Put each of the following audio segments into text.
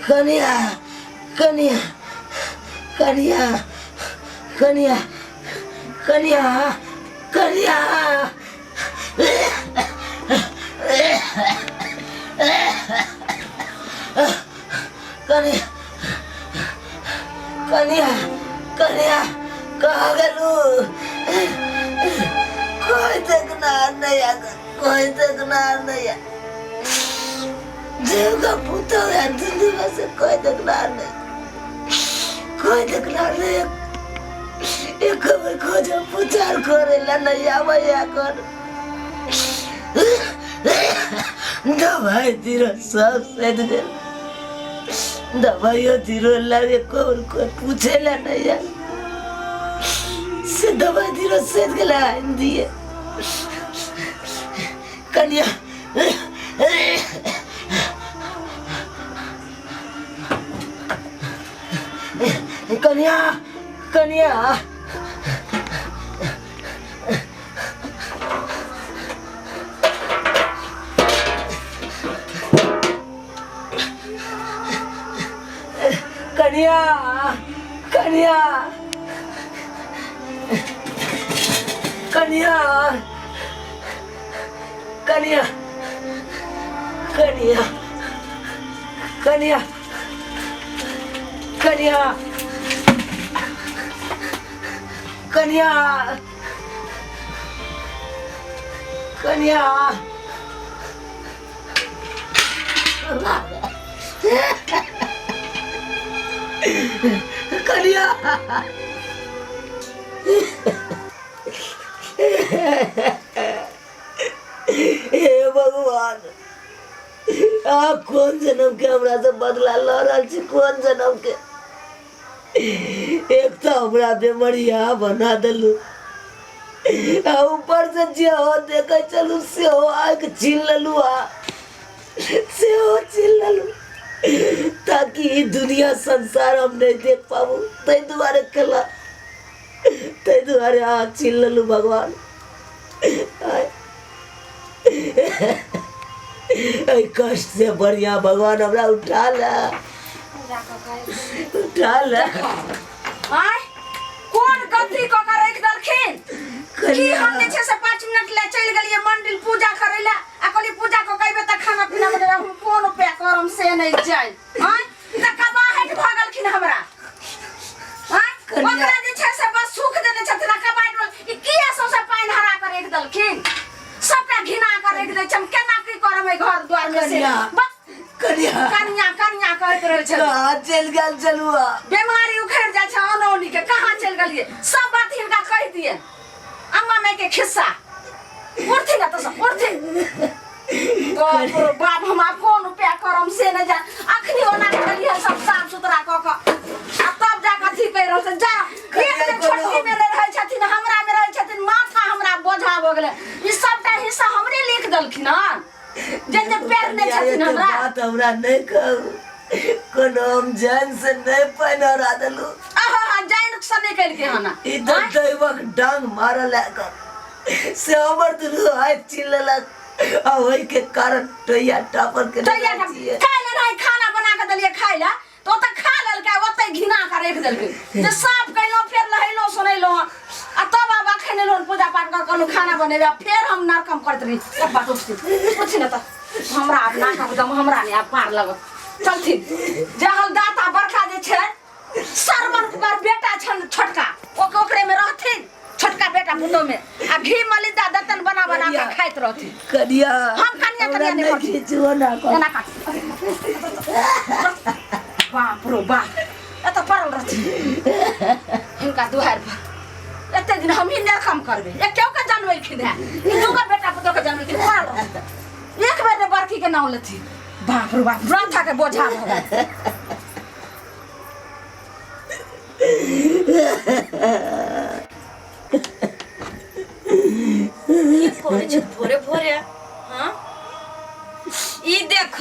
कनिया कनिया कनिया कनिया कनिया कनिया कनिया कनिया कनिया कहाँ गेलू कोई देखना नहीं आ कोई देखना नहीं आ देव का पुतहु है दुनू से कोई देखना नहीं कोई देखना नहीं एक बेर खोज पुचार करेला नहीं आवे कर दवाई दिरो सब सेट गेल दवाइयो दिरो लागे कोई कोई पूछेला नहीं यार से दवाई दिरो सेट गेल आइन दिए कन्या कन्या कन्या कन्या कन्या कन्या कन्या कन्या कन्या कन्या कन्या कन्या कन्या हे भगवान आ कोन जन्म के हमरा से बदला लऽ रहल छी कोन जन्म के एक तऽ हमरा बेमरिया बना देलू आ ऊपर से जे हो देखै चलू सेहो आँखि छीन लेलू आ सेहो छीन लेलू ताकि ई दुनिया संसार हम नहि देख पाबू ताहि दुआरे केला ताहि दुआरे अहाँ छीन लेलू भगवान एहि कष्ट से बढ़िया भगवान हमरा उठा ले उठा ले आय कोन गलती कऽ के राखि देलखिन की हम जे छै से 5 मिनट ले चलि गेलियै मंदिर पूजा करै लए आ कहलियै पूजा कऽ के अयबै तऽ खाना पीना बनेबै हम कोन उपाय करम से नहि जानि आय तऽ कबाहट भऽ गेलखिन हमरा आय ओकरा जे छै से बस सुख देने छथिन आ कबाहट ई किया सौंसे पानि हरा कऽ राखि देलखिन सबटा घिना कऽ राखि दै छै हम केना की करब एहि घर द्वार मे से कनिया। बस कनिया कनिया कनिया कहैत रहै छै कहाँ चलि गेल चलुआ बीमारी उखड़ि जाइ छै अनौनी के कहाँ चलि गेलियै सब बात हिनका कहि दिए अम्मा माय के खिस्सा उठथिन एतऽ सँ उठथिन बाप रे बाप हम आब कोन उपाय करम से नहि जान अखनी ओना करियै सब साफ सुथरा कऽ कऽ आ तब जा कऽ अथी कहि रहल छै जा एक दिन छोटकी मे नहि रहै छथिन हमरा मे रहै छथिन माथा हमरा बोझा भऽ गेलै ई सबटा हिस्सा हमरे लिख देलखिन हन जे जे पैर नहि छथिन हमरा बात हमरा नहि कहू कोनो हम जान से नहि पानि हरा देलहुँ आहा हा जान से नहि केलकै हन ई तऽ दैवक डांग मारल है से हमर दुनू हाथ छीन लेलक आ ओहि के कारण टैया टापर के तैया खाय ले नहीं खाना बना के देलिए खाय ले तो ओतऽ खा लेलकै ओतै घिना के राखि देलकै जे साफ केलहुँ फेर नहेलहुँ सोनेलहुँ आ तब आब अखन एलहुँ पूजा पाठ कऽ कहलहुँ खाना बनेबै आ फेर हम नरकम करैत रही एक बात उठती पूछि ने तऽ हमरा आब नाकक दम हमरा नहि आब पार लगत चलथिन जहल दाता बड़का जे छै सरवन कुमार बेटा छन छोटका ओकरे में रहथिन छोटका बेटा पुतोह में आ घी मलिदा दतन बना बना के खाइत रहथिन कनिया हम कनिया हमरा कनिया नहीं नहि करती। खींचबो ना कर एना काट बाप रो बाप एतऽ पड़ल रहथिन हिनका दुहारि पर एते दिन हम ही काम करबै एक केओ के जनबेलखिन है ई दूगो बेटा पुतोह के जनबेलखिन पड़ल रहथिन एक बेर ने बरखी के नाम लेथिन बाप रो बाप माथा के बोझा भऽ गेल की करै छै भोरे भोरे हाँ ई देख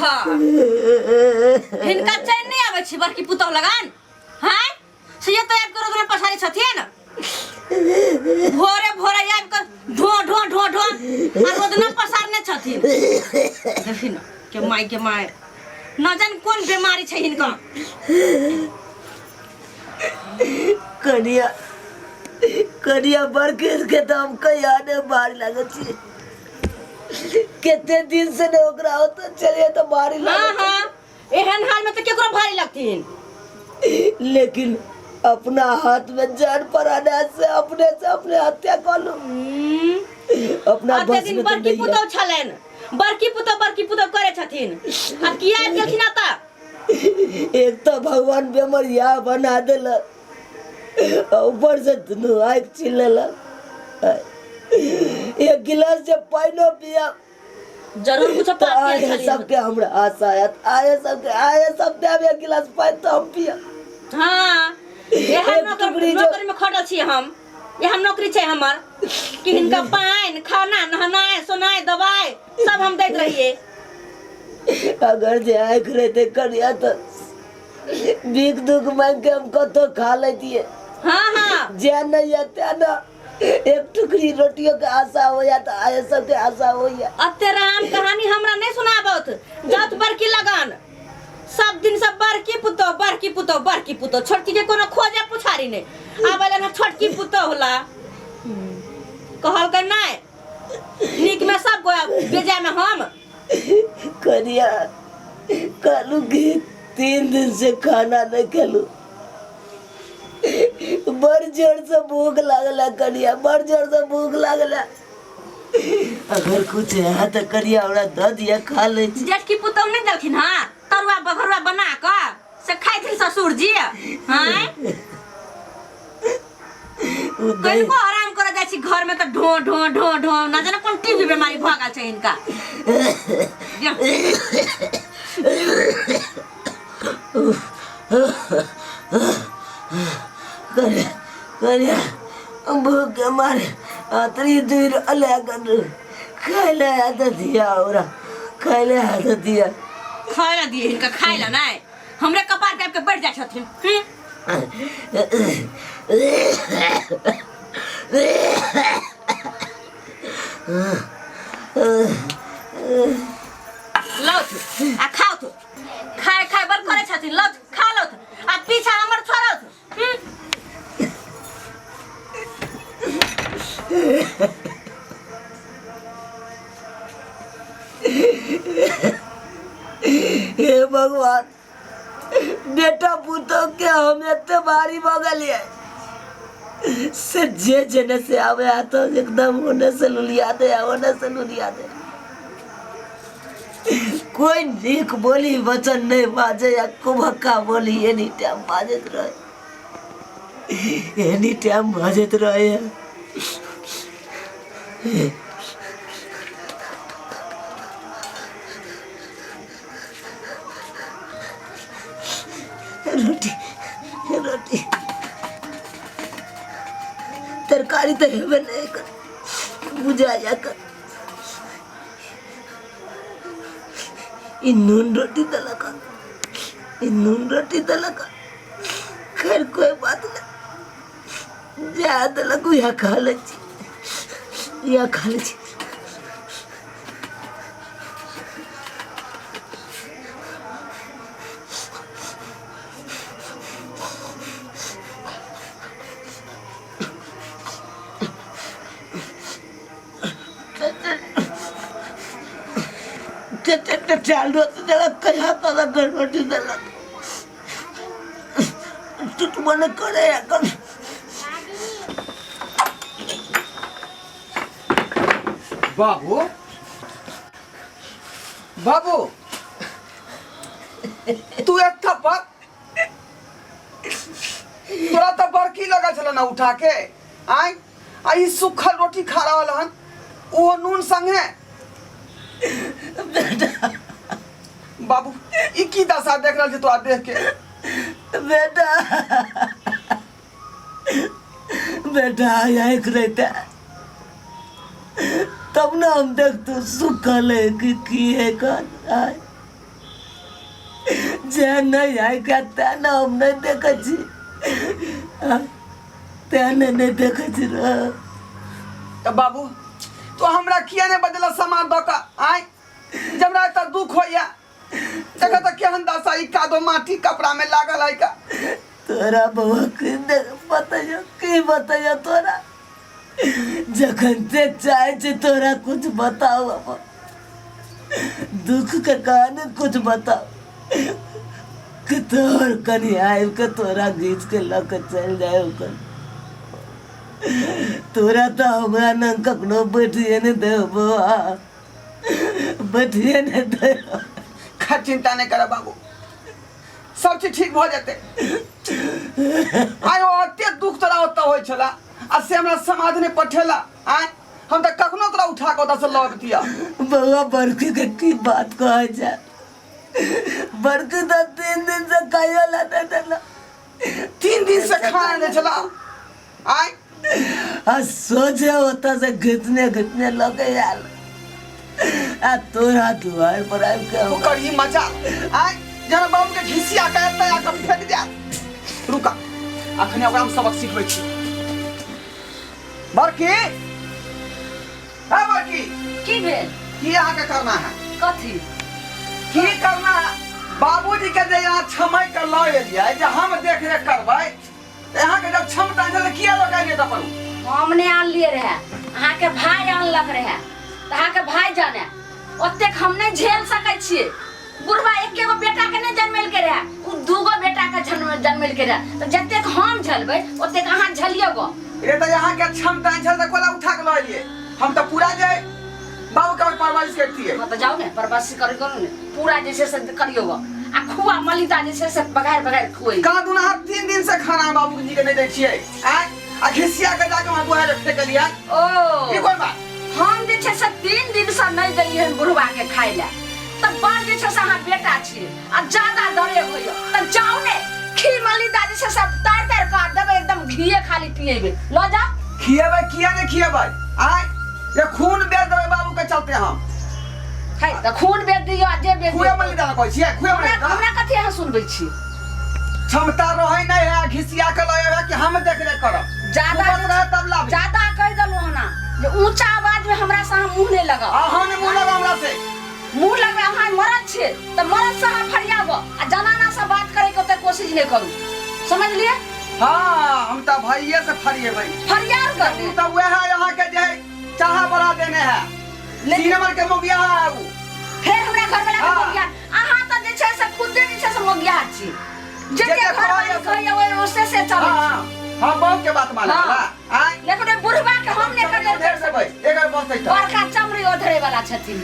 हिनका चैन नहि आबै छै बड़की पुतोह लगन हाँ से ये तो आबि कऽ रोदना पसारै छथिन भोरे भोरे आबि कऽ ढो ढो ढो ढो आ रोदना पसारने छथिन देखी न के माय के माय न जान कोन बीमारी छै हिनका। कनिया कनिया बड़केस के तो हम कहिया ने मार लागल छी, कते दिन से ने ओकरा होता चलिए तो मारी हाँ लागल। हाँ, एहन हाल में तो केकरो भारी लगथिन। लेकिन अपना हाथ में जान पर आने से अपने से अपने हत्या कर लू। अपना अते बस दिन में तो बड़की नहीं है। पुतोह छलनि, बड़की पुतोह बड़की पुतोह करै छथिन, आब किया आबि गेलखिन एतऽ? एक तो भगवान बेमरिया बना देलक, आ ऊपर से दुनू आँखि छीन लेलक। एक गिलास जे पानिओ पिया जरूर कुछ तो पाप आए केने छलिन। सबके हमरा आशा आयत, आए सबके, आए सब देब एक गिलास पानि तो हम पियब। हाँ, एहन एक नौकर टुकड़ी जो- नौकरी में खटल छी हम, एहन नौकरी छै हमर कि हिनका पानि खाना नहनाय सोनाय दवाइ सब हम दैत रहिए। अगर जे आँखि रहते करिया तो भीख दुख मांग के हम कतौ खा लेतिए। हाँ हाँ, जे नहीं है ते ना एक टुकड़ी रोटियों के आशा हो या तो आए सबके आशा हो या। अते राम कहानी हमरा नहीं सुनाबत, जात बड़की लगन सब दिन सब बड़की पुतो बड़की पुतो बड़की पुतो, छोटकी के कोनो खोजे पुछारी नहीं आबे ना, छोटकी पुतो होला कहलकै नहीं, नीक में सब गोया बेजा में हम। करिया कहलू कि 3 दिन से खाना नहीं खेलू, बड़ जोर से भूख लागल है करिया, बड़ जोर से भूख लागल है। अगर कुछ है तो करिया हमरा दऽ दिया खा लै छी। जेठकी पुतोह नहीं देलखिन हाँ, तरुआ बघरुआ बना कऽ से खाइथिन ससुर जी। हाँ, उ दही कनिको आराम करे जाइ छी घर में तऽ ढो ढो ढो ढो, ना जाने कोन टीबी बीमारी भऽ गेल छै हिनका। करिया करिया भूख के मारे अतरी दूर अले कर खाय ले आदत दिया हमरा, खाय ले आदत दिया। खाय ला दिए हिनका, खाय ला नहीं, हमरे कपार पे आबि के बैठ जाइ छथिन। लौथ आ खाउथ, खाय खाय बड़ करै छथिन, लौथ खा लौथ आ पीछा हमर छोड़ौथ। हे भगवान, बेटा पुतोह के हम एते भारी भऽ गेलियै से जे जेने से आवे आ तो एकदम ओने से लुलिया दे ओने से लुलिया दे, कोई नीक बोली वचन नहीं बाजे या कुभक्का बोली एनी टाइम बाजैत रहे, एनी टाइम बाजैत रहे। रोटी रोटी तरकारी तो हेबे नहीं कर बुझा जा कर, ई नून रोटी देलक, ई नून रोटी देलक। खैर कोई बात नहीं, जा देलक उएह खा लै छी, इएह खा लै छी। चाल रोटी देलक, कहिया तलक रोटी देलक, टुटबो नहि करे एखन। बाबू बाबू तू एक थप्पड़ तोरा तो बड़की लगल छल ना उठा के आय, आ ई सुखल रोटी खा रहल हन ओहो नून संगे। बाबू ई की दशा देख रहल छी तोरा देख के? बेटा बेटा आँखि रहते तब ना हम देखतू सुखल है कि की है कौन आय। जे नहीं आय के ते ना हम नहीं देखे छी, ते ने नहीं देखे छी रे। तऽ बाबू तो हमरा किया नहीं बदला सामान दऽ कऽ आय, जब हमरा एतऽ दुख होइया देखा तऽ केहन दशा ई कादो माटी कपड़ा में लागल है का। तोरा बौआ की देख बतैयो, की बतैयो तोरा, जखन ते चाहे छै तोरा कुछ बताओ, अपन दुख के कहानी कुछ बताओ कि तोहर कनी आबि के तोरा घीच के लऽ के चलि जाय ओकर। तोरा तऽ हमरा न कखनो बैठिए नहि दे बौआ, बैठिए नहि दे। खैर चिंता नहीं कर बाबू, सब चीज ठीक भऽ जेतै। आइ ओ एते दुख तोरा ओतऽ होइ छला आ से हमरा समाज नहि पठेला। आय हम तऽ कखनो तोरा उठा कऽ ओतऽ से लऽ अबितियऽ। बौआ बड़की के की बात कहै छै, बड़की तऽ 3 दिन से खाइयो ला नहि देलक। 3 दिन से खाना नहि छला। आय आ सोझे ओतऽ से घिचने घिचने लऽ के आयल आ तोरा दुआर पर आबि के ओकर ई मजा। आय जहन बाबू के घिसिया के एतऽ आ कऽ फेक जायत। रुका, अखने ओकरा हम सबक सिखबै छी। बड़की, है बड़की, की भेल? की अहाँके करना है? कथी की करना है? बाबूजी के जे यहाँ क्षमय के लऽ एलियै जे हम देख रेख करबै, तऽ अहाँके जब क्षमता छै तऽ किया लऽ के एलियै तऽ अपन? हम नहि आनलियै रहे, अहाँके भाय आनलक रहे, तऽ अहाँके भाय जाने। ओतेक हम नहि झेल सकै छियै। बुढ़वा एके गो बेटा के नहि जन्मेलकै रहे, उ दूगो बेटा के जन्मेलकै रहे, तऽ जतेक हम झेलबै ओतेक अहाँ झेलियौ गो। रे तऽ अहाँके क्षमता छै तऽ कोला उठा के लऽ एलियै? हम तऽ पूरा जे बाबू के परवरिश करतियै। हाँ तऽ जाउ ने, परवरिश करू ने, पूरा जे छै से करियौ गो आ खुआ मलिदा जे छै से बघारि बघारि खुएबै। कहाँ दुना अहाँ 3 दिन से खाना बाबूजी के नहीं दै छियै। आँय आ घिसिया के जाके वहाँ गुहार फेकलियै। ओ ई कोन बात? हम जे छै से 3 दिन से नहि देलियै हन बुढ़वा के खाय लए, तऽ बड़ जे छै से अहाँ बेटा छियै आ ज्यादा दरेग होइए तऽ जाउ ने, खीर मलिदा जे छै से तारि तारि कऽ देबै, एकदम घीए खाली पिएबै, लऽ जाउ। खिएबै किया नहि खिएबै? आँय ये खून बेच देबै बाबू के चलते हम। है तऽ खून बेच दियौ आ जे बेच खुए दियौ। मलिदा कहै छियै, खुए हमरा मलिदा। हमरा कथी अहाँ सुनबै छी? क्षमता रहै नहीं है, घिसिया के लऽ एबै कि हम देख रेख करब। ज्यादा कुवत रहे तब लाबी। ज्यादा कहि देलहुँ हन जे ऊँचा आवाज में हमरा से अहाँ मुँह नहि लगाउ। अहाँ ने मुँह लगाउ हमरा से। मुँह लगबै, अहाँ मरद छियै तऽ मरद से अहाँ फरियाबो आ जनाना से बात करे के ओते कोशिश नहि करू, समझलियै? हाँ हम तऽ भैये से फरिएबै। फरियाल कर उ तऽ वएह है अहाँ के जे चाहा बढ़ा देने है, लेकिन 3 नंबर के मोगिया है उ। फेर हमरा घर वाला के हाँ। मोगिया? अहाँ तऽ जे छै से खुदे जे छै से मोगिया छी, जे जे जे जे घर वाली कहैया कहैया ओहि ओसे से चलै हाँ, छी। हम बहुत के बात माने हाँ। वाला। आँय लेकिन ओहि बुढ़वा के हम नहि कदर कर सकै। एकर बसै तऽ बड़का चमड़ी ओधरे वाला छथिन,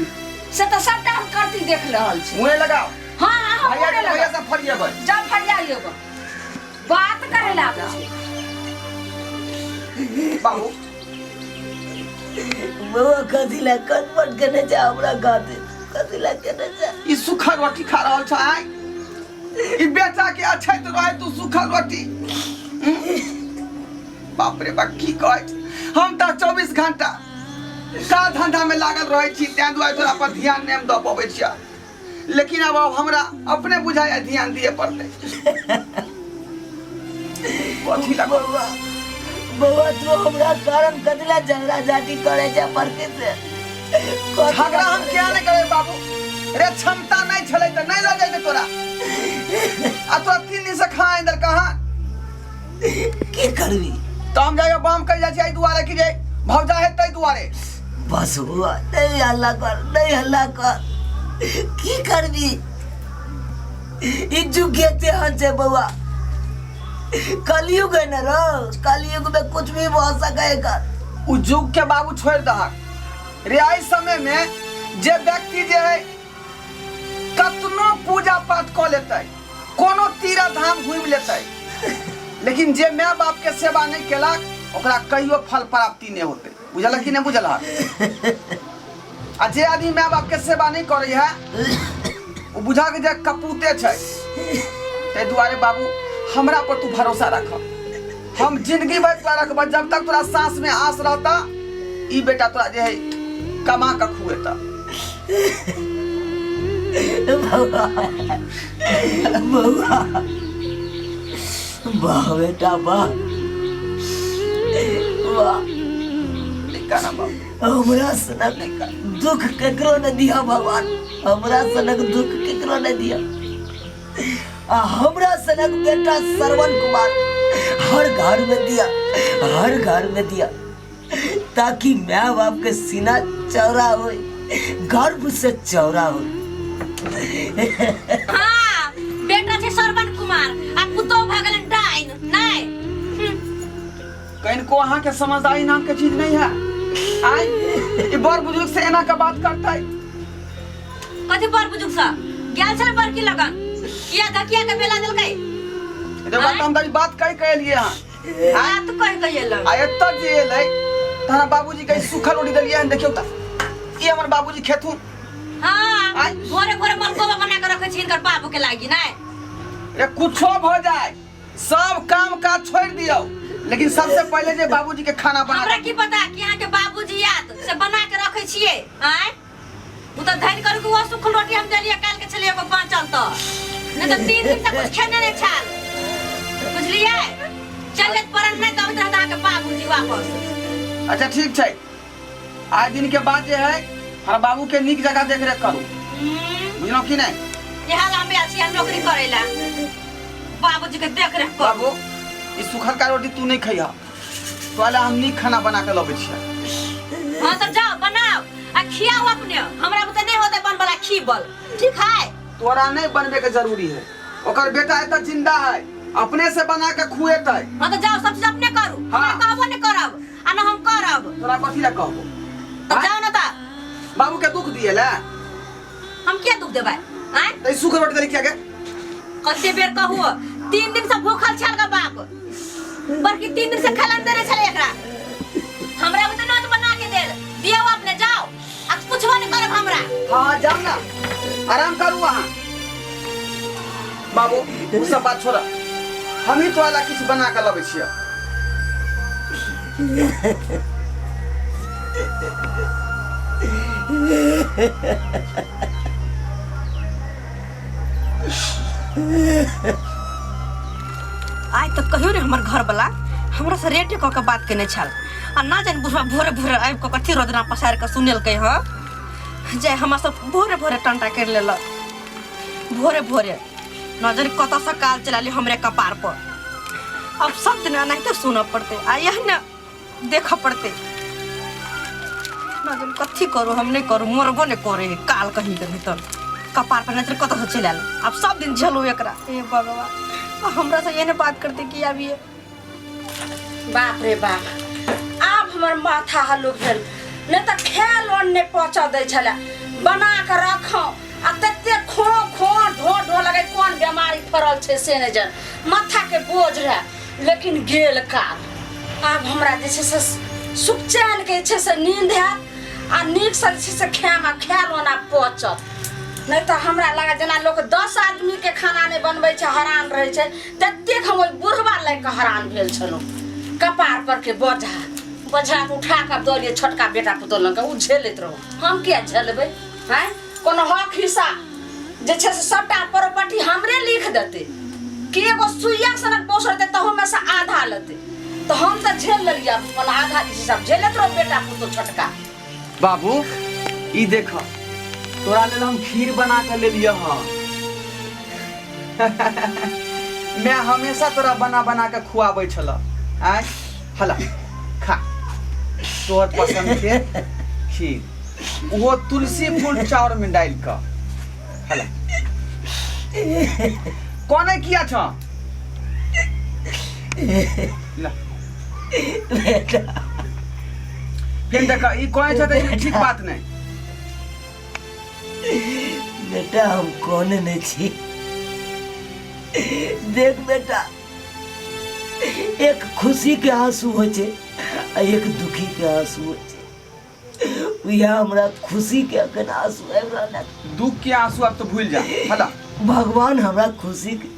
से तऽ सबटा हम करती देख रहल छी। मुँहे लगाओ। हाँ, अहाँ भैया मुँहे के भैया लगाओ। से फरिएबै। जब फरियाइयो गो बात करे लागै छै। बाबू बौआ कथी लए कटपट केने छै हमरा खातिर, कथी लए केने छै? ई सूखल रोटी खा रहल छ। आँय ई बेटा के अछैत रहे तू सूखल रोटी। बाप रे बाप, की कहै छै? हम तऽ 24 घंटा काज धंधा में लागल रहै छी, तें दुआरे तोरा पर ध्यान नहि हम दऽ पबै छियै, लेकिन आब हमरा अपने बुझाइया ध्यान दिए पड़तै। कथी लग बौआ, बौआ तू हमरा कारण कथी लए झगड़ा झाटी करै छै बड़की से? झगड़ा हम किया नहि करै बाबू? रे क्षमता नहीं छलै तऽ नहि लऽ जैते तोरा, आ तोरा 3 दिन से खाना इधर कहाँ? की करबी? तऽ हम जाइयो बम कहि जाइ छियै एहि दुआरे कि जे भौजा है ताहि दुआरे। बस बौआ नहीं हल्ला कर, नहीं हल्ला कर, की करबी? ई जुग तेहन छै बौआ, कलयुग है न रो, कलयुग में कुछ भी भऽ सकै। उ जुग के बाबू छोड़ि दहक रे, एहि समय में जे व्यक्ति जे है कतनो पूजा पाठ कऽ लेतै, कोनो तीर्थ धाम घूमि लेतै, लेकिन जे माय बाप के सेवा नहीं केलक ओकरा कहियो फल प्राप्ति नहीं होतै। बुझलक कि नहीं बुझलक? आ जे आदमी माय बाप के सेवा नहीं करे है ओ बुझा के जे कपूते छै। ताहि दुआरे बाबू हमरा पर तू भरोसा रख, हम जिंदगी भर तोरा रखब, जब तक तोरा सांस में आस रहता ई बेटा तोरा जे है कमा के खुएता। बौआ, बौआ वाह बेटा वाह वाह। निकाना बाबू। हमरा सनक दुख केकरो न दिया भगवान, हमरा सनक दुख केकरो केकरो नहि दिया। आ हमरा सनक बेटा श्रवण कुमार हर घर में दिया, हर घर में दिया, ताकि माय बाप के सीना चौड़ा हो, गर्व से चौड़ा हो। हाँ, बेटा छै श्रवण कुमार आ पुतोह भऽ गेलनि डाइन। नहि कनिको अहाँके समझदारी नाम के चीज नहीं है। आय ई बड़ बुजुर्ग से एना के बात करतै? कथी बड़ बुजुर्ग सँ गेल छलै बड़की लगन? किया धकिया के बेला देलकै? रे बात हम तऽ ई बात कहि के एलियै हन। बात कहि के एलहुँ। आ एतऽ जे एलै तऽ हमरा बाबूजी के ई सूखल रोटी देलियै हन। देखियौ तऽ ई हमर बाबूजी खेथुन। हाँ। आय। भोरे भोरे मलकोबा बना के रखै छी हिनकर बाबू के लागी। नहि रे, कुछो भऽ जाय, सब काम काज छोड़ि दियौ, लेकिन सबसे पहिले जे बाबूजी के खाना बना। हमरा की पता कि अहाँके बाबूजी आयत से बना के रखै छियै। आँय, ओ तऽ धनि करू कि ओ सुखल रोटी हम देलियै, काल्हि के छलियै एगो बाँचल, तऽ नहि तऽ 3 दिन से कुछ खेने नहि छाल, बुझलियै? चलैत परन नहि दबैत रहत अहाँके बाबूजी वापस। अच्छा ठीक छै, आइ दिन के बाद जे है हमरा बाबू के नीक जगह देख रेख करू। बुझलहुँ कि नहि? इएह ला हम आयल छी नौकरी करै ला, बाबूजी के देख रेख करू। बाबू, ई सुखलका रोटी तू नहीं खइह, तोरा हम नीक खाना बना के लबै छियै। हाँ तऽ जाओ बनाओ आ खियाओ अपने, हमरा बुते नहीं होते बनबला खीबल, ठीक है? तोरा नहीं बनबे के जरूरी है, ओकर बेटा एतऽ जिंदा है, अपने से बना के खुएतै। हाँ तऽ जाओ, सब चीज अपने करू। हाँ। हमरा कहबो नहीं करब आ न हम करब। तोरा कथी ला कहबो? तऽ जाओ ना तऽ। बाबू के दुख दिए ला? हम किया दुख देबै? आँय, तऽ ई सुख रोटी देली किया के? कते बेर कहू, 3 दिन से भूखल छल ग बाप, बल्कि 3 दिन से खाना देने छले एकरा। हमरा बुते नोत बना के देल, दियौ अपने जाओ आ पुछबो नहीं करब हमरा। हाँ जाओ ना, आराम करू अहाँ। बाबू, उ सब बात छोड़, हम ही तोरा ला किछु बना के लबै छियै। आइ तक कहियो ने हमर घरवला हमरा से रेटे कऽ के बात केने छल, आ ना जानि बुढ़वा भोरे भोरे आबि कऽ कथी रोजना पसारि कऽ सुनेलकै हँ जे हमरा सब भोरे भोरे टंटा करि लेलक। भोरे भोरे न जानि कतऽसँ काल चला हमरे कपार पर। अब सब दिन एनाहिते सुनऽ पड़तै आ यह ने देखऽ पड़तै। न जानि कथी करू, हम नहि करू, मरबो नहि करे है काल कहीं के भीतर कपार पर नजर कतऽसँ चलि आयल। आब सब दिन झेलू एकरा। हे भगवान, आ हमरा से एहने बात करते कि आब ये। बाप रे बाप, आब हमर माथा हल्लुक भेल। नहि तऽ खायल अन्न नहि पचऽ दै छलै, बना कऽ रखौ आ तते खो खो ढो ढो लगै, कोन बेमारी फड़ल छै से नहि जान, माथाके बोझ रहए, लेकिन गेल काल। आब हमरा जे छै से सुख चैनके जे छै से नींद हैत आ नीकसँ जे छै से खायब आ खायल अन्न आब पचत। नहि तऽ हमरा लागत जेना लोक 10 आदमीके खाना नहि बनबै छै, हरान रहै छै, ततेक हम ओहि बुढ़वा लागि कऽ हरान भेल छलहुँ। कपार पर के बोझा बोझा के उठा कऽ दऽ लियै छोटका बेटा पुतोह लग, ओ झेलैत रहू, हम किया झेलबै? आँय, कोनो हक हिस्सा जे छै से सबटा प्रॉपर्टी हमरे लिख देतै कि एगो सुइया सनक बोस रहतै तहूमे से आधा लेतै? तऽ हम तऽ झेल लेलियै अपन आधा जे छै सब झेलैत रहू बेटा पुतोह छोटका। बाबू, ई देख, तोरा लेल हम खीर बना के लेलियै हँ। मैं हमेशा तोरा बना बना के खुआबै छल। आय हला खा, तोहर पसंद के खीर, वो तुलसी फूल चाउर में डालि कऽ। हला, कोने किया छ? ला। बेटा, फिर देख, ई कहै छ तऽ ई ठीक बात नहि। बेटा, हम कोने नहीं छी। देख बेटा, एक खुशी के आंसू होइ छै आ एक दुखी के आंसू होइ छै। उएह हमरा खुशी के अखन आंसू आबि रहल है। दुख के आंसू आब तो भूल जा, हला। भगवान हमरा खुशी के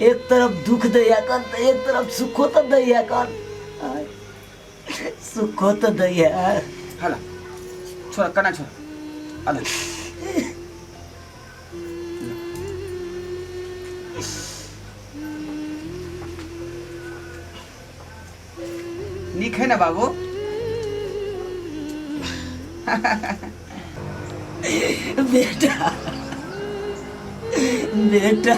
एक तरफ दुख दैया कन तऽ एक तरफ सुखो तऽ दैया कन, सुखो तऽ दैया। हला, छोड़, कना छोड़, अला। नीक है ना बाबू? बेटा, बेटा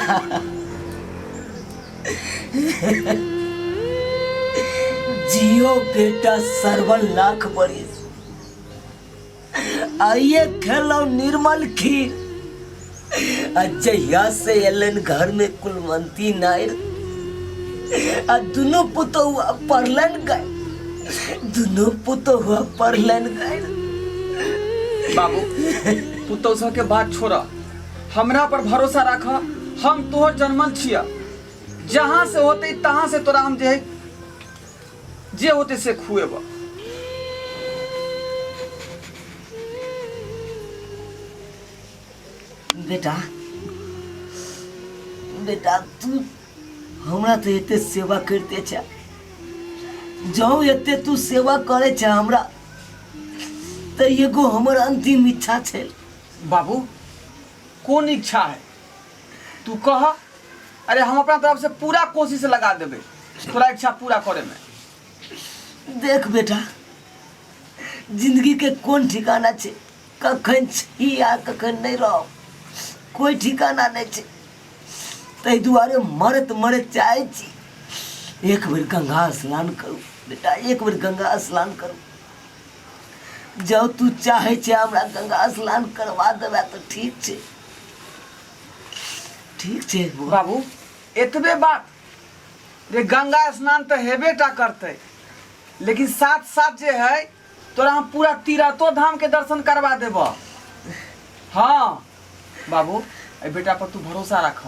जियो बेटा सरवन लाख बरिस आइए खेलो निर्मल खीर आ जहिया से एलन घर में कुलवंती नायर आ दुनू पुतहुआ पढ़लन गए दुनू पुतहुआ पढ़लन गए बाबू पुतहु सबके बात छोड़ हमरा पर भरोसा राख हम तोहर जन्मल छिय जहाँ से होते तहाँ से तोरा हम जे है जे होते से खुएब बेटा बेटा तू हमरा तऽ एते सेवा करिते छै जँ एते तू सेवा करै छै हमरा तऽ एगो हमर अंतिम इच्छा छै बाबू कोन इच्छा है तू कह अरे हम अपना तरफ से पूरा कोशिश लगा देबे तोरा इच्छा पूरा करे में देख बेटा जिंदगी के कोन ठिकाना छै कखन छी आ कखन नहि रहब कोइ ठिकाना नहि छै ताहि दुआरे मरैत मरैत चाहै छी एक बेर गंगा स्नान करू बेटा एक बेर गंगा स्नान करू जँ तू चाहै छै हमरा गंगा स्नान करवा देबै तऽ ठीक छै ठीक छै बौआ। बाबू एतबे बात रे गंगा स्नान तऽ हेबे टा करतै लेकिन साथ साथ जे है तोरा हम पूरा तीरथो धाम के दर्शन करवा देब हाँ बाबू एहि बेटा पर तू भरोसा रख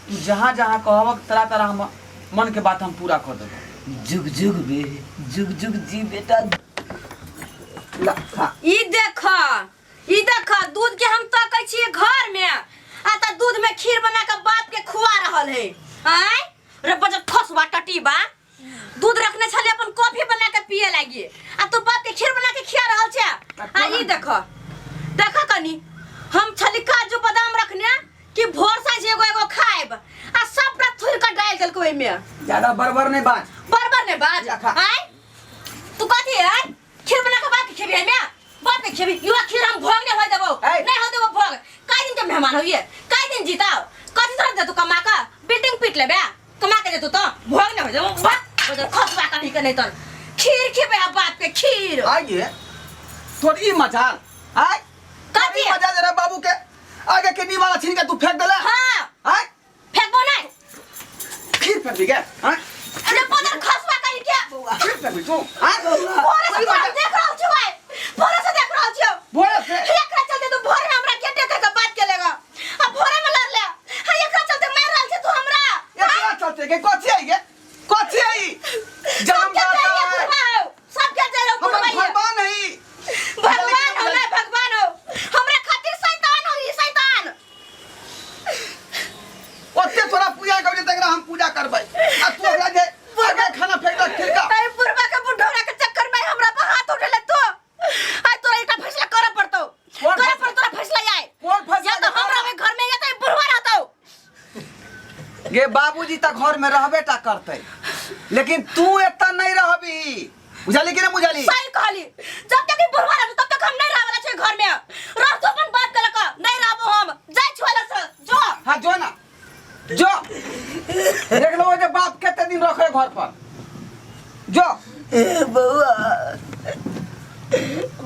तू जहाँ जहाँ कहबक तरा तरा हम मन के बात हम पूरा कर देब जुग जुग बे जुग जुग जी बेटा ला खा ई देख ई देख दूध के हम तकै छियै घर में आ त दूध में खीर बना के बाप के खुआ रहल है आय रे बजर खसवा टटीबा दूध रखने छले अपन कॉफी बना के पिए लागी आ तू बाप के खीर बना के खिया रहल छे आ ई देख देख कनी हम छली काजू बादाम रखने कि भोर साँझ एगो एगो खाएब आ सबटा थुर के डाल देलक ओइ में ज्यादा बड़बड़ नहीं बाज बरबर ने बाज जा खा। आय तू कथी है खीर बना के बाप के खेबी है में बाप के खेबी युवा खीर हम भोग नहीं होय देबो ऐ। नहीं हो देबो भोग काई दिन के मेहमान होइए काई दिन जीताओ कथी तरह दे तू कमा के बिल्डिंग पीट लेबे कमा के दे तू तो भोग नहीं होय देबो बाप बजर खसबा कहीं के नहीं तन खीर खेबे आ बाप के खीर आइए तोर ई मजाल आय कथी? ई मजाल रे बाबू के आगे के नी वाला छीन के तू फेंक देला हां आय फेंकबो नहीं खीर फेंक दी के आय अरे बजर खसबा कहीं के खीर फेंक दी तू आय भोरे से तोरा देख रहल छियौ भाई भोरे से देख रहल छियौ भोरे से? एकरा चलते तू भोरे में हमरा के देखे के बात के लेगा आ भोरे में लड़ ले हा एकरा चलते मार रहल छै तू हमरा एकरा चलते के कथी आई गे कथी आई जन्म सबके दाता चाहिए है बुढ़वा हो सबके चाहिए हमर बुढ़वा ये। भगवान है भगवान हो मैं भगवान हो हमरा खातिर शैतान हो ई शैतान ओते तोरा पूजा करबे तकरा हम पूजा करबै आ तू हमरा जे आगे खाना फेंक दे खिलका ए बुढ़वा के बुढ़ौरा के चक्कर में हमरा पर हाथ उठेले तू आइ तोरा एकटा फैसला करऽ पड़तौ कोन करऽ फैसला? पड़तौ तोरा फैसला आइ कोन फैसला या तो हमरा में घर में या तो ई बुढ़वा रहतौ गे बाबूजी त घर में रहबे टा करतै लेकिन तू एतऽ नहीं रहबी बुझली कि नहीं बुझली सही कहली जब तक ई बुढ़वा रहतौ तब तक हम नहीं रहवला छै घर में रह तू अपन बाप के लक नहीं रहबो हम जाइ छुएला से जो हाँ जो ना जो देख लो जे बाप कते दिन रखे घर पर जो ए बउआ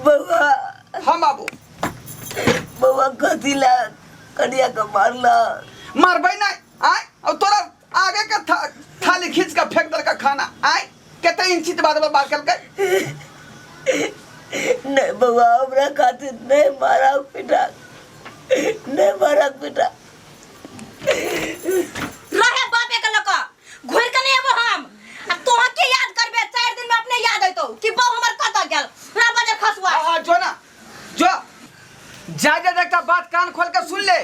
बउआ हम बाबू बउआ कथी ला कनिया के मारला मारबै नहीं आय और तोरा आगे के थाली खींच के फेंक दल का खाना आय कते इंची बाद में बात करके नहीं बउआ हमरा खातिर नहीं मारा पिटा नहीं मारा पिटा रहे बापे के लक घुर के नहीं एबो हम आ तोहा के याद करबे चार दिन में अपने याद अइतो कि बहू हमर कत गेल रा बजे खसुआ हाँ हाँ जो ना जो जा जा एकटा बात कान खोल के सुन ले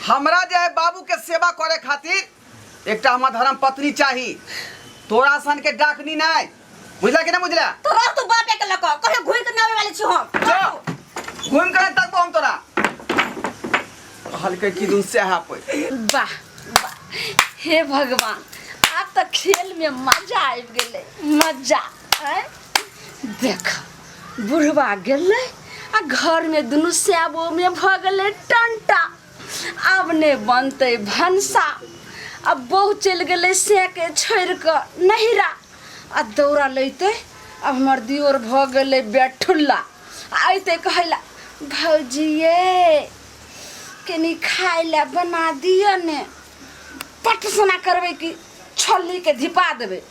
हमरा जे है बाबू के सेवा करे खातिर एकटा हमर धर्म पत्नी चाही तोरा सन के डाकनी नहीं बुझला कि ना बुझला तो रह तू बापे के लक कहे घुर के ना आवे वाली छी हम जो घूम के तकबो हम तोरा कहलकै कि दुन सेहा पे वाह वाह हे भगवान आब तऽ खेल में मजा आबि गेलै मजा आँय देख बुढ़वा गेलै आ घर में दुनू स्याबो में भऽ गेलै टंटा आब नहि बनतै भनसा। आब बहु चलि गेलै सेके छोड़ि कऽ नहिरा आ दौड़ा लैतै। आब हमर दियोर भऽ गेलै बेठुल्ला, आ अयतै कहै लए, भौजी ये कनि खाय लए बना दिअ ने। पट सोना करबै कि छल्लीके धिपा देबै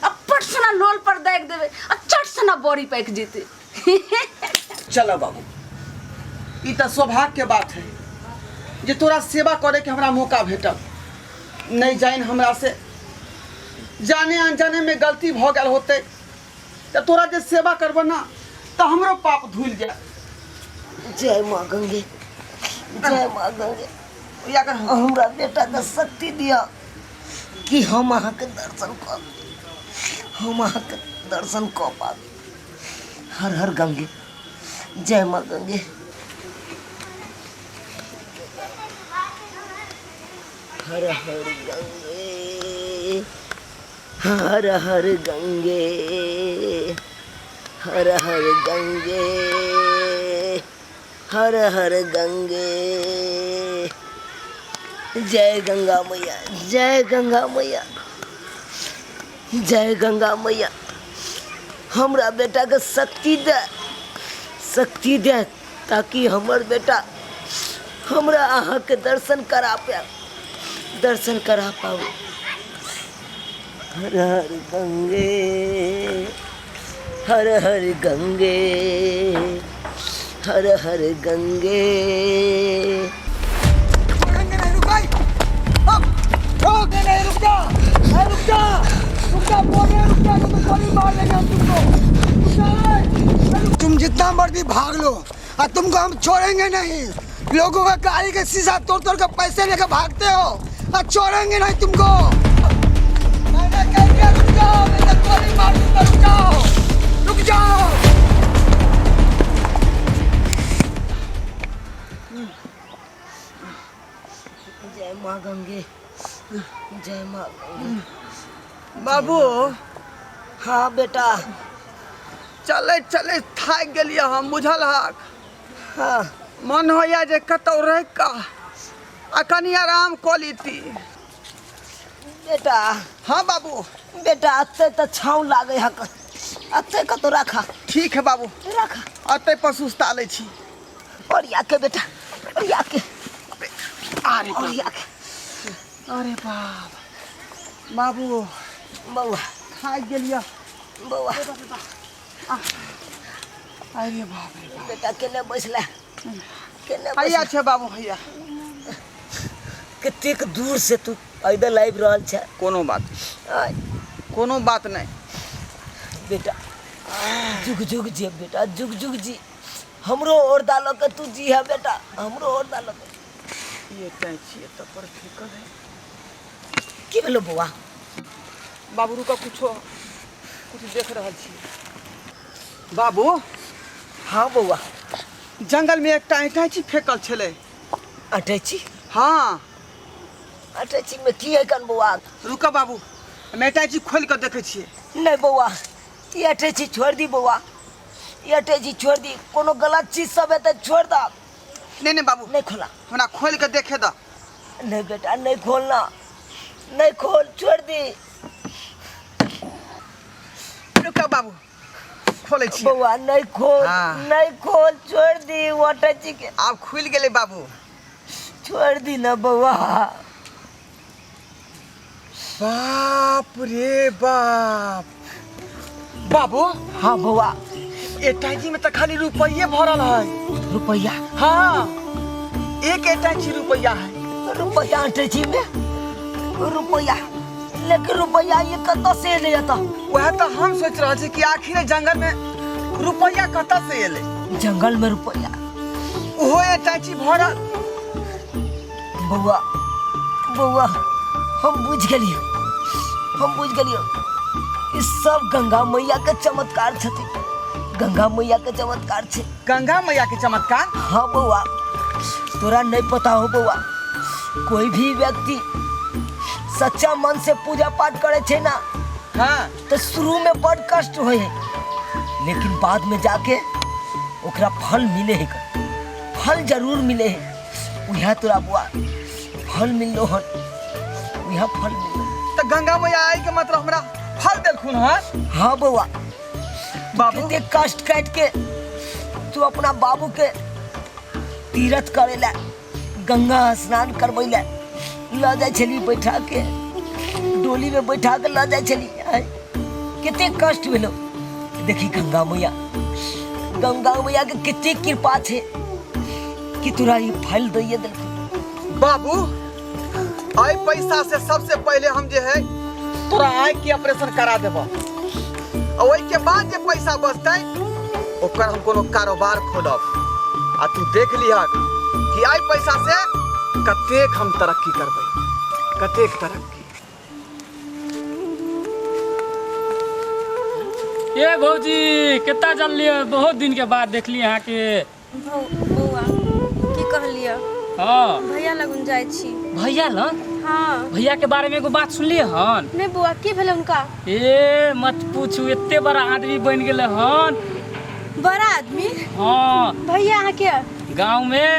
आ पट सोना लोल पर दागि देबै आ चट सोना बड़ी पाकि जेतै। चलो बाबू, ई तऽ सौभाग्य के बात है जे तोरा सेवा करे के हमरा मौका भेटल। नहीं जान हमरा से जाने अनजाने में गलती भ गेल होते, तऽ तोरा जे सेवा करबो ना तऽ हमरो पाप धुल जाए। जय माँ गंगे, जय माँ गंगे। या कर हमरा बेटा के शक्ति दिअ कि हम अहाँके दर्शन कऽ, हम अहाँके दर्शन कऽ पाबी। हर हर गंगे, जय माँ गंगे। हर हर गंगे, हर हर गंगे, हर हर गंगे, हर हर गंगे। जय गंगा मैया, जय गंगा मैया, जय गंगा मैया। हमरा बेटाके शक्ति दे, शक्ति दे ताकि हमर बेटा हमरा अहाँके दर्शन करा पाए, दर्शन करा पाबू। हर हर गंगे, हर हर गंगे, हर हर गंगे। छोड़ेंगे नहीं, रुक भाई। अब रोक नहीं, रुक जा, नहीं, रुक जा, रुक जा, बोल रहे हैं, रुक जा, नहीं तो गोली मार देंगे हम तुमको। रुक जा, रे। तुम जितना मर्जी भाग लो और तुमको हम छोड़ेंगे नहीं। लोगों का गाड़ी के शीशा तोड़ तोड़ के पैसे लेकर भागते हो और छोड़ेंगे नहीं तुमको। मैंने कह दिया रुक जाओ, नहीं तो गोली मार दूंगा। रुक जाओ, रुक जाओ। जय माँ गंगे, जय माँ गंगे। बाबू। हाँ बेटा। चले चले थाकि गेलियै हम, बुझल हक? हाँ। मन होइया जे कतौ रहि कऽ आ कनि आराम कऽ लीती। बेटा। हाँ बाबू। बेटा अते तऽ छाँव लागै हक, अते कतौ राखा। ठीक है बाबू। राखा। अते पर सुस्ता लै छी। ओरिया के बेटा, ओरिया के। अरे बाप। ओरिया के। अरे बाप बाबू। बौआ। थाकि गेलियै। बौआ। अरे बाप रे बाप। बेटा केने बैसला, केने हैया बैसला? छै बाबू, हैया। कतेक दूर से तू पैदल आबि रहल छै। कोनो बात, आय। कोनो बात नहीं। बेटा जुग जुग जी बेटा, जुग जुग जी। हमरो औरदा लऽ के तू जी है बेटा, हमरो औरदा लऽ के। ये टैची एतऽ पर फेकल है। की भेलो बौआ? बाबू रुका, कुछो कुछ देख रहल छी बाबू। हाँ बौआ। जंगल में एकटा अटैची फेकल छलै। अटैची? हाँ। अटैची में की है कन बौआ? रुका बाबू, हम अटैची खोलि कऽ देखै छियै। नहीं बौआ, ई अटैची छोड़ दी बौआ, ई अटैची छोड़ दी। कोनो गलत चीज सब है तऽ छोड़ दा। नहीं नहीं बाबू। नहीं खोला। हमरा खोलि कऽ देखे द। नहीं बेटा, नहीं खोलना, नहीं खोल, छोड़ दी। रुका बाबू, खोलै छी। बौआ नहीं खोल। हाँ। नहीं खोल, छोड़ दी वो अटैची के। आब खुलि गेलै बाबू। छोड़ दी ना बौआ। बाप रे बाप बाबू। हाँ बौआ। अटैची में तऽ खाली रुपये भरल है। रुपया? हाँ, एक अटैची रुपया है। रुपया अटैची में रुपया? लेकिन रुपया ये कतऽ से एलै एतऽ? वएह तऽ हम सोचि रहल छी कि आखिर जंगल में रुपया कतऽ से एलै। जंगल में रुपया, ओहो अटैची भरल। बौआ, बौआ हम बुझि गेलियौ, हम बुझि गेलियौ। ई सब गंगा मैया के चमत्कार छथिन, गंगा मैया के चमत्कार छै। गंगा मैया के चमत्कार? हाँ बौआ, तोरा नहीं पता हो बौआ, कोई भी व्यक्ति सच्चा मन से पूजा पाठ करे छै ना, हाँ, तो शुरू में बड़ कष्ट होय है, लेकिन बाद में जाके ओकरा फल मिले है, फल जरूर मिले है। उएह तोरा बौआ फल मिललो हन, उएह फल मिललो। तऽ गंगा मैया आइ के मतलब हमरा फल देलखुन हन? हाँ बौआ। बाबू, कते कष्ट काटि के तू अपना बाबू के तीर्थ करे ला, गंगा स्नान करबै ला लऽ जाइ छली, बैठा के डोली में बैठा के लऽ जाइ छली। आय, कते कष्ट भेलो। देखी गंगा मैया, गंगा मैया के कते कृपा छै कि तोरा ई फल दैये देलखुन। बाबू, एहि पैसा से सबसे पहले हम जे है तोरा आँखि के ऑपरेशन करा देब, आ ओहिके बाद जे पैसा बचतै ओकर हम कोनो कारोबार खोलब, आ तू देख लिहक कि एहि पैसा से कतेक हम तरक्की करबै, कतेक तरक्की। ए भौजी, केता जल्दी, बहुत दिन के बाद देखली अहाँ के। बौआ, की कहलियै? हाँ। भैया लगन जाइ छी। भैया लग? हाँ। भैया के बारे में एगो बात सुनलिए हन? नहीं बौआ, की भेलै उनका? ए मत पूछू, एते बड़ा आदमी बन गेलै हन। बड़ा आदमी? हाँ। भैया अहाँ के? गांव में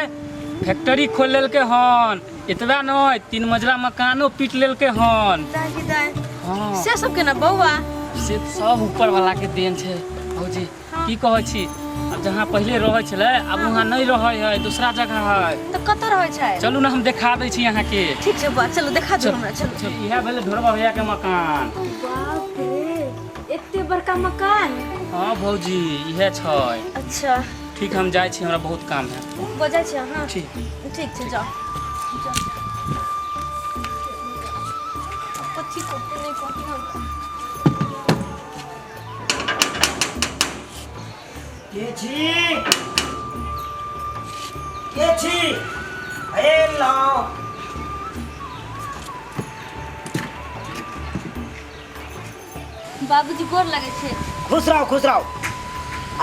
फैक्ट्री खोल लेलके हन, एतबा नहीं 3 मंजिला मकानो पीट लेलके हन। दाय की दाय। हाँ। से सब केना बौआ? से सब ऊपर वाला के देन छै भौजी। हाँ। की कहै छी, अब जहाँ पहले रहै छलै अब वहाँ नहीं रहै है, दूसरा जगह है। तऽ कतऽ रहै छै? चलू ना, हम देखा दै छी अहाँ के। ठीक छै बौआ, चलू देखा दू हमरा, चलू। चलू, इएह भेलै ढोरबा भैया के मकान। बाप रे, एते बड़का मकान। हाँ भौजी, इएह छै। अच्छा ठीक, हम जाइ छी, हमरा बहुत काम है। बजै छी अहाँ? ठीक। ठीक छै, जाउ। कथी कहतै नहि कहतै हमरा। के छी, के छी? अरे लाओ। बाबूजी गोर लगै छै। खुश रहो, खुश रहो।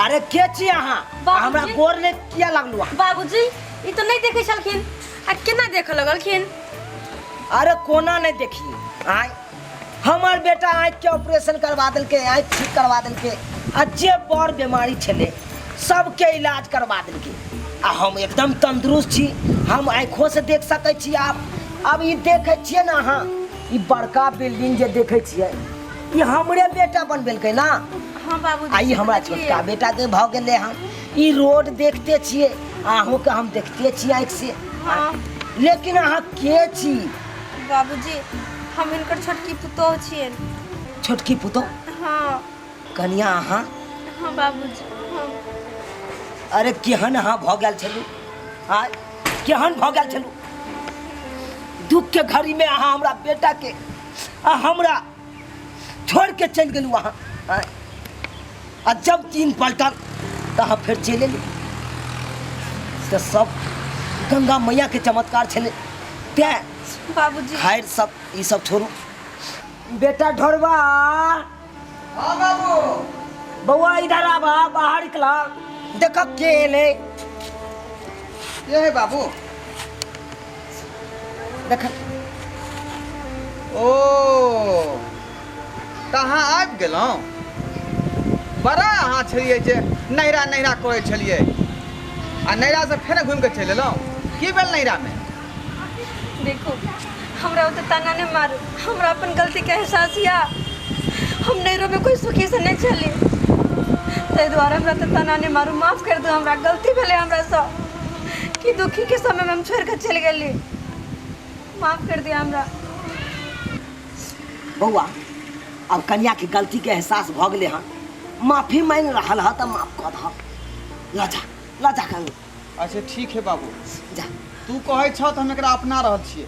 अरे के छी अहाँ? बाबूजी। हमरा गोर ले किया लगलू अहाँ? बाबूजी, ई तऽ नहि देखै छलखिन, आ केना देखऽ लगलखिन? अरे कोना नहीं देखिए, आय हमार बेटा आँख के ऑपरेशन करवा देलके, आँख ठीक करवा देलके, आ जे बड़ बीमारी छलै सबके इलाज करवा देलके, आ हम एकदम तंदुरुस्त छी, हम आँखों से देख सकै छी। आब ई देखै छियै ने अहाँ, ई बड़का बिल्डिंग जे देखै छियै, ई हमरे बेटा बनबेलकै ना। हाँ बाबूजी, आ ई हमरा देखलियै। छोटका बेटा के भऽ गेलै हन। ई रोड देखते छियै, अहूँके हम देखते छियै आँखि से। हाँ। लेकिन अहाँ के छी? बाबूजी, हम हिनकर छोटकी पुतोह छियनि। छोटकी पुतोह? हाँ। कनिया अहाँ? हाँ बाबूजी, हाँ। अरे केहन अहाँ भऽ गेल छलू, आ केहन भऽ गेल छलू? दुख के घड़ी में अहाँ हमरा बेटा के आ हमरा छोड़ के चलि गेलू अहाँ। आँय? आ जब दिन पलटल तऽ अहाँ फेर चलि एलू। तऽ सब गंगा मैया के चमत्कार छलै। तें बाबूजी। खैर सब ई सब छोड़ू। बेटा ढोरबा। हाँ बाबू। बौआ इधर आबा, बाहर निकला, देख के एलै। ये है बाबू। देख। ओ तऽ अहाँ आबि गेलहुँ। बड़ा अहाँ छलियै जे नैहरा नैहरा करै छलियै, आ नैहरासँ फेर घुमि कऽ चलि एलहुँ। की भेल नैहरामे? देखो, हमरा ओते ताना नहीं मारू, हमरा अपन गलती के एहसास या। हम नैहरो में कोई सुखी से नहीं छली, ताहि दुआरे हमरा ओते ताना नहीं मारू, माफ कर दो हमरा, गलती भेलै हमरा से कि दुखी के समय में हम छोड़ के चलि गेली, माफ कर दिया हमरा। बौआ, अब कन्या के गलती के एहसास भऽ गेलै हन, माफी मांगि रहल हँ तऽ माफ कऽ दहक। लऽ जा, लऽ जा कन। अच्छा ठीक है बाबू, जा। तू कहै छह तऽ हम एकरा अपना रहल छियै,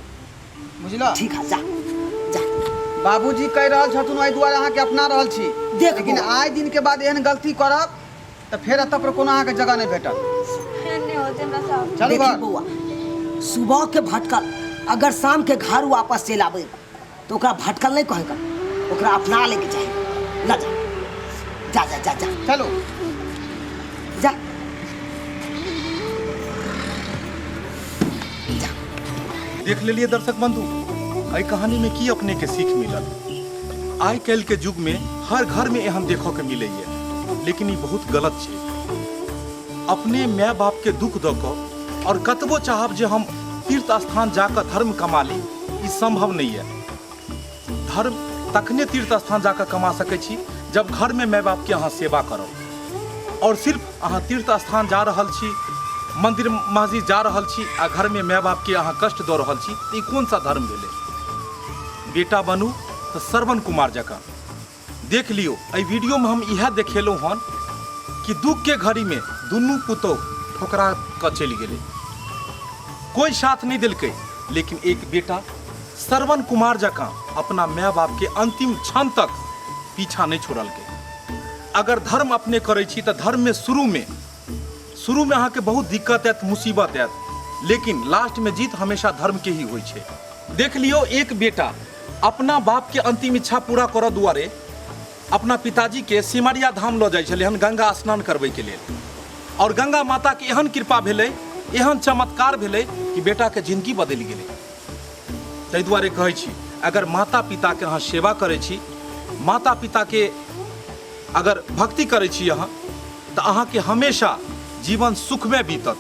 बुझलह? ठीक है, जा जा। बाबूजी कहि रहल छथुन एहि दुआरे अहाँके अपना रहल छी। देख लेकिन बौआ। आइ दिन के बाद एहन गलती करब तऽ फेर एतऽ पर कोनो अहाँके जगह नहि भेटत। एहन नहि होतै हमरा साथ। चलू देखी घर। बौआ, सुबह के भटकल अगर शाम के घर वापस चलि आबै तऽ ओकरा भटकल नहि कहै के, ओकरा अपना लैके चाही। लऽ जा, जा जा जा जा। चलू। जा जा। देख लेलिए दर्शक बंधु, एहि कहानी में की अपने के सीख मिलल? आइ काल्हि के युग में हर घर में एहन देखऽ के मिलैया, लेकिन ई बहुत गलत छै। अपने माय बाप के दुख दऽ कऽ और कतबो चाहब जे हम तीर्थ स्थान जाकऽ धर्म कमा ली, ई संभव नहि यऽ। धर्म तखने तीर्थ स्थान जाकऽ कमा सकै छी जब घरमे माय बापके अहाँ सेवा करब। और सिर्फ अहाँ तीर्थ स्थान जा रहल छी, मंदिर मस्जिद जा रहल छी आ घरमे माय बापके अहाँ कष्ट दऽ रहल छी, तऽ ई कोन सा धर्म भेलै? बेटा बनू तऽ श्रवण कुमार जकाँ। देख लियौ, एहि वीडियोमे हम इएह देखेलहुँ हन कि दुखके घड़ीमे दुनू पुतोहु ठोकरा कऽ चलि गेलै, कोइ साथ नहि देलकै, लेकिन एक बेटा श्रवण कुमार जकाँ अपना माय बापके अंतिम क्षण तक पीछा नहि छोड़लकै। अगर धर्म अपने करै छी तऽ धर्ममे शुरूमे अहाँके बहुत दिक्कत आयत, मुसीबत आयत, लेकिन लास्टमे जीत हमेशा धर्मके ही होइ छै। देख लियौ, एक बेटा अपना बापके अंतिम इच्छा पूरा करऽ दुआरे अपना पिताजीके सिमरिया धाम लऽ जाइ छलै हन गंगा स्नान करबैके लेल, और गंगा माताके एहन कृपा भेलै, एहन चमत्कार भेलै कि बेटाके जिंदगी बदलि गेलै। ताहि दुआरे कहै छी, अगर माता पिताके अहाँ सेवा करै छी, माता पिताके अगर भक्ति करै छी अहाँ, तऽ अहाँके हमेशा जीवन सुखमे बीतत।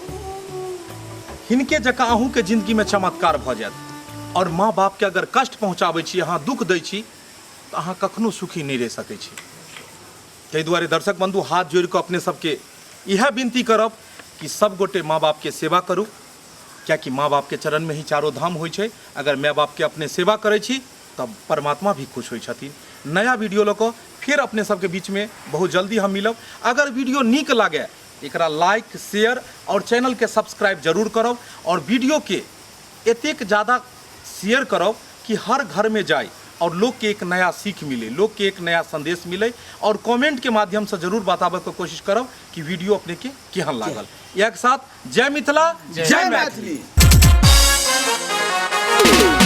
हिनके जकाँ अहूँके जिंदगीमे चमत्कार भऽ जायत। और माँ बापके अगर कष्ट पहुँचाबै छी अहाँ, दुख दै छी, तऽ अहाँ कखनो सुखी नहि रहि सकै छी। ताहि दुआरे दर्शक बंधु, हाथ जोड़ि कऽ अपने सबके इएह विनती करब कि सब गोटे माँ बापके सेवा करू, कियाकि माँ बापके चरणमे ही चारो धाम होइ छै। अगर माय बापके अपने सेवा करै छी तब परमात्मा भी खुश होइ छथिन। नया वीडियो लऽ कऽ फेर अपने सबके बीचमे बहुत जल्दी हम मिलब। अगर वीडियो नीक लागे एकरा लाइक, शेयर और चैनलके सब्सक्राइब जरूर करब, और वीडियोके एतेक ज़्यादा शेयर करब कि हर घर में जाए और लोग के एक नया सीख मिले, लोग के एक नया संदेश मिले। और कमेंट के माध्यम से जरूर बताबे के कोशिश करब कि वीडियो अपने के केहन लागल। एक साथ जय मिथिला, जय मैथिली। मैथिली।